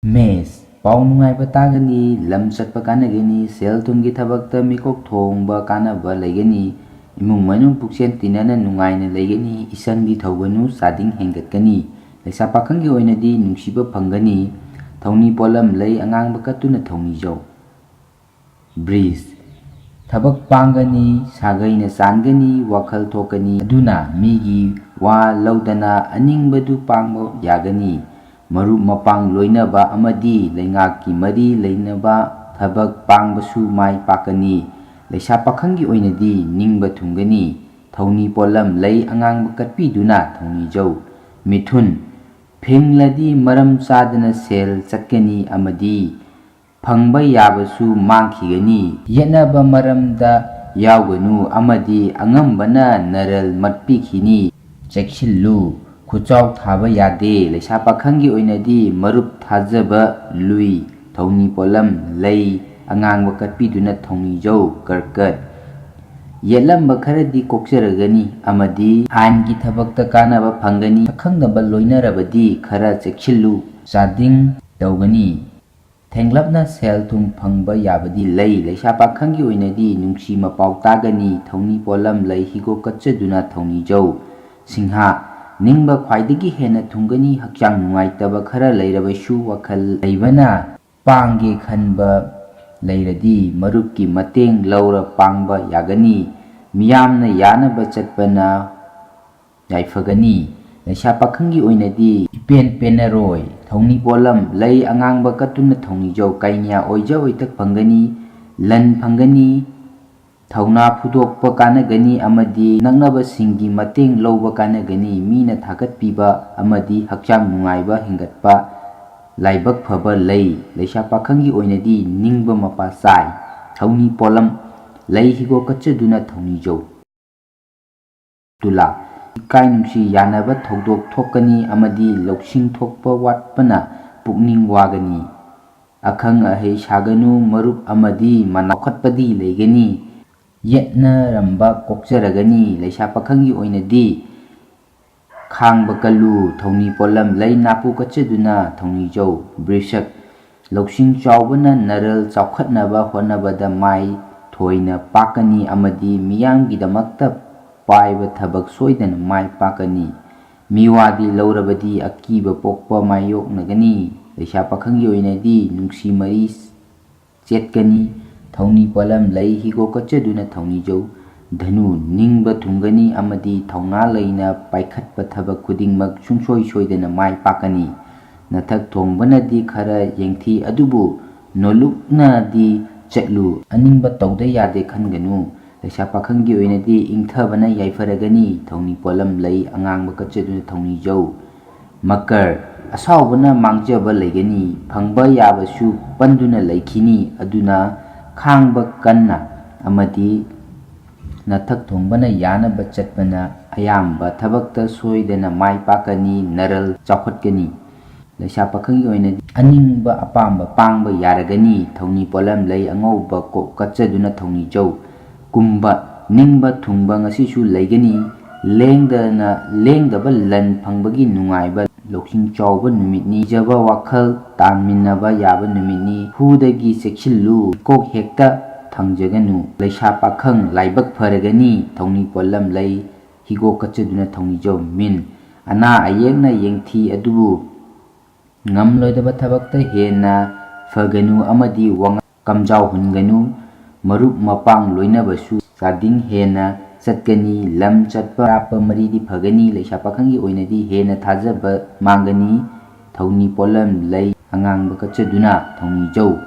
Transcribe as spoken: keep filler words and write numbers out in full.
ꯃꯦꯁ, ꯄꯥꯎ ꯅꯨꯡꯉꯥꯏꯕ ꯇꯥꯒꯅꯤ, ꯂꯝ ꯆꯠꯄ ꯀꯥꯟꯅꯒꯅꯤ, ꯁꯦꯜ ꯊꯨꯝꯒꯤ ꯊꯕꯛꯇ ꯃꯤꯀꯣꯛ ꯊꯣꯡꯕ ꯀꯥꯟꯅꯕ ꯂꯩꯒꯅꯤ, ꯏꯃꯨꯡ ꯃꯅꯨꯡ ꯄꯨꯛꯆꯦꯟ ꯇꯤꯟꯅꯅ ꯅꯨꯡꯉꯥꯏꯅ ꯂꯩꯒꯅꯤ, ꯏꯁꯪꯗꯤ ꯊꯧꯒꯅꯨ, ꯆꯥꯗꯤꯡ ꯍꯦꯟꯒꯠꯀꯅꯤ꯫ ꯂꯩꯁꯥ ꯄꯥꯈꯪꯒꯤ ꯑꯣꯏꯅꯗꯤ ꯅꯨꯡꯁꯤꯕ ꯐꯪꯒꯅꯤ, ꯊꯧꯅꯤ ꯄꯣꯠꯂꯝ ꯂꯩ ꯑꯉꯥꯡꯕ ꯀꯠꯇꯨꯅ ꯊꯧꯅꯤꯖꯧ꯫ ꯕ꯭ꯔꯤꯖ, ꯊꯕꯛ ꯄꯥꯡꯒꯅꯤ, ꯁꯥꯒꯩꯅ ꯆꯥꯟꯒꯅꯤ, ꯋꯥꯈꯜ ꯊꯣꯛꯀꯅꯤ, ꯑꯗꯨꯅ ꯃꯤꯒꯤ ꯋꯥ ꯂꯧꯗꯅ ꯑꯅꯤꯡꯕꯗꯨ ꯄꯥꯡꯕ ꯌꯥꯒꯅꯤ꯫ ꯃꯔꯨꯞ ꯃꯄꯥꯡ ꯂꯣꯏꯅꯕ ꯑꯃꯗꯤ ꯂꯩꯉꯥꯛꯀꯤ ꯃꯔꯤ ꯂꯩꯅꯕ ꯊꯕꯛ ꯄꯥꯡꯕꯁꯨ ꯃꯥꯏ ꯄꯥꯛꯀꯅꯤ꯫ ꯂꯩꯁꯥ ꯄꯥꯈꯪꯒꯤ ꯑꯣꯏꯅꯗꯤ ꯅꯤꯡꯕ ꯊꯨꯡꯒꯅꯤ꯫ ꯊꯧꯅꯤ ꯄꯣꯠꯂꯝ ꯂꯩ ꯑꯉꯥꯡꯕ ꯀꯠꯄꯤꯗꯨꯅ ꯊꯧꯅꯤꯖꯧ꯫ ꯃꯤꯊꯨꯟ, ꯐꯤꯡꯂꯗꯤ ꯃꯔꯝ ꯆꯥꯗꯅ ꯁꯦꯜ ꯆꯠꯀꯅꯤ ꯑꯃꯗꯤ ꯐꯪꯕ ꯌꯥꯕꯁꯨ ꯃꯥꯡꯈꯤꯒꯅꯤ꯫ ꯌꯦꯠꯅꯕ ꯃꯔꯝꯗ ꯌꯥꯎꯒꯅꯨ ꯑꯃꯗꯤ ꯑꯉꯝꯕꯅ ꯅꯔꯜ ꯃꯠꯄꯤꯈꯤꯅꯤ꯫ ꯆꯦꯛꯁꯤꯜꯂꯨ, ꯈꯨꯆꯥꯎ ꯊꯥꯕ ꯌꯥꯗꯦ꯫ ꯂꯩꯁꯥ ꯄꯥꯈꯪꯒꯤ ꯑꯣꯏꯅꯗꯤ ꯃꯔꯨꯞ ꯊꯥꯖꯕ ꯂꯨꯏ꯫ ꯊꯧꯅꯤ ꯄꯣꯠꯂꯝ ꯂꯩ ꯑꯉꯥꯡꯕ ꯀꯠꯄꯤꯗꯨꯅ ꯊꯧꯅꯤꯖꯧ꯫ ꯀꯔꯀꯠ, ꯌꯦꯠꯂꯝꯕ ꯈꯔꯗꯤ ꯀꯣꯛꯆꯔꯒꯅꯤ ꯑꯃꯗꯤ ꯑꯥꯏꯟꯒꯤ ꯊꯕꯛꯇ ꯀꯥꯟꯅꯕ ꯐꯪꯒꯅꯤ꯫ ꯁꯛꯈꯪꯅꯕ ꯂꯣꯏꯅꯔꯕꯗꯤ ꯈꯔ ꯆꯦꯛꯁꯤꯜꯂꯨ꯫ ꯆꯥꯗꯤꯡ ꯇꯧꯒꯅꯤ꯫ ꯊꯦꯡꯂꯞꯅ ꯁꯦꯜ ꯊꯨꯝ ꯐꯪꯕ ꯌꯥꯕꯗꯤ ꯂꯩ꯫ ꯂꯩꯁꯥ ꯄꯥꯈꯪꯒꯤ ꯑꯣꯏꯅꯗꯤ ꯅꯨꯡꯁꯤ ꯃꯄꯥꯎ ꯇꯥꯒꯅꯤ꯫ ꯊꯧꯅꯤ ꯄꯣꯠꯂꯝ ꯂꯩ ꯍꯤꯒꯣꯛ ꯀꯠꯆꯗꯨꯅ ꯊꯧꯅꯤꯖꯧ꯫ ꯁꯤꯡꯍꯥ, ꯅꯤꯡꯕ ꯈ꯭ꯋꯥꯏꯗꯒꯤ ꯍꯦꯟꯅ ꯊꯨꯡꯒꯅꯤ꯫ ꯍꯛꯆꯥꯡ ꯅꯨꯡꯉꯥꯏꯇꯕ ꯈꯔ ꯂꯩꯔꯕꯁꯨ ꯋꯥꯈꯜ ꯂꯩꯕꯅ ꯄꯥꯡꯒꯦ ꯈꯟꯕ ꯂꯩꯔꯗꯤ ꯃꯔꯨꯞꯀꯤ ꯃꯇꯦꯡ ꯂꯧꯔ ꯄꯥꯡꯕ ꯌꯥꯒꯅꯤ꯫ ꯃꯤꯌꯥꯝꯅ ꯌꯥꯅꯕ ꯆꯠꯄꯅ ꯌꯥꯏꯐꯒꯅꯤ꯫ ꯂꯩꯁꯥ ꯄꯥꯈꯪꯒꯤ ꯑꯣꯏꯅꯗꯤ ꯏꯄꯦꯟ ꯄꯦꯟꯅꯔꯣꯏ꯫ ꯊꯧꯅꯤ ꯄꯣꯠꯂꯝ ꯂꯩ ꯑꯉꯥꯡꯕ ꯀꯠꯇꯨꯅ ꯊꯧꯅꯤꯖꯧ꯫ ꯀꯩꯅ꯭ꯌꯥ ꯑꯣꯏꯖ ꯑꯣꯏꯊꯛ ꯐꯪꯒꯅꯤ, ꯂꯟ ꯐꯪꯒꯅꯤ, ꯊꯧꯅꯥ ꯐꯨꯗꯣꯛꯄ ꯀꯥꯟꯅꯒꯅꯤ ꯑꯃꯗꯤ ꯅꯛꯅꯕꯁꯤꯡꯒꯤ ꯃꯇꯦꯡ ꯂꯧꯕ ꯀꯥꯟꯅꯒꯅꯤ꯫ ꯃꯤꯅ ꯊꯥꯒꯠꯄꯤꯕ ꯑꯃꯗꯤ ꯍꯛꯆꯥꯡ ꯅꯨꯡꯉꯥꯏꯕ ꯍꯦꯟꯒꯠꯄ, ꯂꯥꯏꯕꯛ ꯐꯕ ꯂꯩ꯫ ꯂꯩꯁꯥ ꯄꯥꯈꯪꯒꯤ ꯑꯣꯏꯅꯗꯤ ꯅꯤꯡꯕ ꯃꯄꯥ ꯆꯥꯏ꯫ ꯊꯧꯅꯤ ꯄꯣꯠꯂꯝ ꯂꯩ ꯍꯤꯒꯣꯛ ꯀꯠꯆꯗꯨꯅ ꯊꯧꯅꯤꯖꯧ꯫ ꯇꯨꯂꯥ, ꯏꯀꯥꯏ ꯅꯨꯡꯁꯤ ꯌꯥꯅꯕ ꯊꯧꯗꯣꯛ ꯊꯣꯛꯀꯅꯤ ꯑꯃꯗꯤ ꯂꯧꯁꯤꯡ ꯊꯣꯛꯄ ꯋꯥꯠꯄꯅ ꯄꯨꯛꯅꯤꯡ ꯋꯥꯒꯅꯤ꯫ ꯑꯈꯪ ꯑꯍꯩ ꯁꯥꯒꯅꯨ, ꯃꯔꯨꯞ ꯑꯃꯗꯤ ꯃꯅꯥꯎꯈꯠꯄꯗꯤ ꯂꯩꯒꯅꯤ꯫ ꯌꯦꯠꯅꯔꯝꯕ ꯀꯣꯛꯆꯔꯒꯅꯤ꯫ ꯂꯩꯁꯥ ꯄꯥꯈꯪꯒꯤ ꯑꯣꯏꯅꯗꯤ ꯈꯥꯡꯕ ꯀꯜꯂꯨ ꯊꯧꯅꯤ ꯄꯣꯠꯂꯝ ꯂꯩ꯫ ꯅꯥꯄꯨ ꯀꯠꯆꯗꯨꯅ ꯊꯧꯅꯤꯖꯧ꯫ ꯕ꯭ꯔꯤꯁꯛ, ꯂꯧꯁꯤꯡ ꯆꯥꯎꯕꯅ ꯅꯔꯜ ꯆꯥꯎꯈꯠꯅꯕ ꯍꯣꯠꯅꯕꯗ ꯃꯥꯏ ꯊꯣꯏꯅ ꯄꯥꯛꯀꯅꯤ ꯑꯃꯗꯤ ꯃꯤꯌꯥꯝꯒꯤꯗꯃꯛꯇ ꯄꯥꯏꯕ ꯊꯕꯛ ꯁꯣꯏꯗꯅ ꯃꯥꯏ ꯄꯥꯛꯀꯅꯤ꯫ ꯃꯤꯋꯥꯗꯤ ꯂꯧꯔꯕꯗꯤ ꯑꯀꯤꯕ ꯄꯣꯛꯄ ꯃꯥꯌꯣꯛꯅꯒꯅꯤ꯫ ꯂꯩꯁꯥ ꯄꯥꯈꯪꯒꯤ ꯑꯣꯏꯅꯗꯤ ꯅꯨꯡꯁꯤ ꯃꯔꯤ ꯆꯦꯠꯀꯅꯤ꯫ ꯊꯧꯅꯤ ꯄꯣꯠꯂꯝ ꯂꯩ꯫ ꯍꯤꯒꯣꯛ ꯀꯠꯆꯗꯨꯅ ꯊꯧꯅꯤꯖꯧ꯫ ꯙꯅꯨ, ꯅꯤꯡꯕ ꯊꯨꯡꯒꯅꯤ ꯑꯃꯗꯤ ꯊꯧꯅꯥ ꯂꯩꯅ ꯄꯥꯏꯈꯠꯄ ꯊꯕꯛ ꯈꯨꯗꯤꯡꯃꯛ ꯁꯨꯡꯁꯣꯏ ꯁꯣꯏꯗꯅ ꯃꯥꯏ ꯄꯥꯛꯀꯅꯤ꯫ ꯅꯊꯛ ꯊꯣꯡꯕꯅꯗꯤ ꯈꯔ ꯌꯦꯡꯊꯤ, ꯑꯗꯨꯕꯨ ꯅꯣꯂꯨꯛꯅꯗꯤ ꯆꯠꯂꯨ꯫ ꯑꯅꯤꯡꯕ ꯇꯧꯗ ꯌꯥꯗꯦ ꯈꯟꯒꯅꯨ꯫ ꯂꯩꯁꯥ ꯄꯥꯈꯪꯒꯤ ꯑꯣꯏꯅꯗꯤ ꯏꯪꯊꯕꯅ ꯌꯥꯏꯐꯔꯒꯅꯤ꯫ ꯊꯧꯅꯤ ꯄꯣꯠꯂꯝ ꯂꯩ꯫ ꯑꯉꯥꯡꯕ ꯀꯠꯆꯗꯨꯅ ꯊꯧꯅꯤꯖꯧ꯫ ꯃꯀꯔ, ꯑꯁꯥꯎꯕꯅ ꯃꯥꯡꯖꯕ ꯂꯩꯒꯅꯤ꯫ ꯐꯪꯕ ꯌꯥꯕꯁꯨ ꯄꯟꯗꯨꯅ ꯂꯩꯈꯤꯅꯤ꯫ ꯑꯗꯨꯅ ꯈꯥꯡꯕ ꯀꯟꯅ ꯑꯃꯗꯤ ꯅꯊꯛ ꯊꯣꯡꯕꯅ ꯌꯥꯅꯕ ꯆꯠꯄꯅ ꯑꯌꯥꯝꯕ ꯊꯕꯛꯇ ꯁꯣꯏꯗꯅ ꯃꯥꯏ ꯄꯥꯛꯀꯅꯤ꯫ ꯅꯔꯜ ꯆꯥꯎꯈꯠꯀꯅꯤ꯫ ꯂꯩꯁꯥ ꯄꯥꯈꯪꯒꯤ ꯑꯣꯏꯅꯗꯤ ꯑꯅꯤꯡꯕ ꯑꯄꯥꯝꯕ ꯄꯥꯡꯕ ꯌꯥꯔꯒꯅꯤ꯫ ꯊꯧꯅꯤ ꯄꯣꯠꯂꯝ ꯂꯩ꯫ ꯑꯉꯧꯕ ꯀꯣꯛ ꯀꯠꯆꯗꯨꯅ ꯊꯧꯅꯤꯖꯧ꯫ ꯀꯨꯝꯕ, ꯅꯤꯡꯕ ꯊꯨꯡꯕ ꯉꯁꯤꯁꯨ ꯂꯩꯒꯅꯤ꯫ ꯂꯦꯡꯗꯅ, ꯂꯦꯡꯗꯕ ꯂꯟ ꯐꯪꯕꯒꯤ ꯅꯨꯡꯉꯥꯏꯕ ꯂꯧꯁꯤꯡ ꯆꯥꯎꯕ ꯅꯨꯃꯤꯠꯅꯤ꯫ ꯖꯕ ꯋꯥꯈꯜ ꯇꯥꯟꯃꯤꯟꯅꯕ ꯌꯥꯕ ꯅꯨꯃꯤꯠꯅꯤ꯫ ꯍꯨꯗꯒꯤ ꯆꯦꯛꯁꯤꯜꯂꯨ꯫ ꯀꯣꯛ ꯍꯦꯛꯇ ꯊꯥꯡꯖꯒꯅꯨ꯫ ꯂꯩꯁꯥ ꯄꯥꯈꯪ ꯂꯥꯏꯕꯛ ꯐꯔꯒꯅꯤ꯫ ꯊꯧꯅꯤ ꯄꯣꯠꯂꯝ ꯂꯩ꯫ ꯍꯤꯒꯣꯛ ꯀꯠꯆꯗꯨꯅ ꯊꯧꯅꯤꯖꯧ꯫ ꯃꯤꯟ, ꯑꯅꯥ ꯑꯌꯦꯛꯅ ꯌꯦꯡꯊꯤ, ꯑꯗꯨꯕꯨ ꯉꯝꯂꯣꯏꯗꯕ ꯊꯕꯛꯇ ꯍꯦꯟꯅ ꯐꯒꯅꯨ ꯑꯃꯗꯤ ꯋꯥꯉꯥꯡ ꯀꯝꯖꯥꯎ ꯍꯨꯟꯒꯅꯨ꯫ ꯃꯔꯨꯞ ꯃꯄꯥꯡ ꯂꯣꯏꯅꯕꯁꯨ ꯆꯥꯗꯤꯡ ꯍꯦꯟꯅ ꯆꯠꯀꯅꯤ꯫ ꯂꯝ ꯆꯠꯄ ꯑꯔꯥꯞꯄ ꯃꯔꯤꯗꯤ ꯐꯒꯅꯤ꯫ ꯂꯩꯁꯥ ꯄꯥꯈꯪꯒꯤ ꯑꯣꯏꯅꯗꯤ ꯍꯦꯟꯅ ꯊꯥꯖꯕ ꯃꯥꯡꯒꯅꯤ꯫ ꯊꯧꯅꯤ ꯄꯣꯠꯂꯝ ꯂꯩ꯫ ꯑꯉꯥꯡꯕ ꯀꯠꯆꯗꯨꯅ ꯊꯧꯅꯤꯖꯧ꯫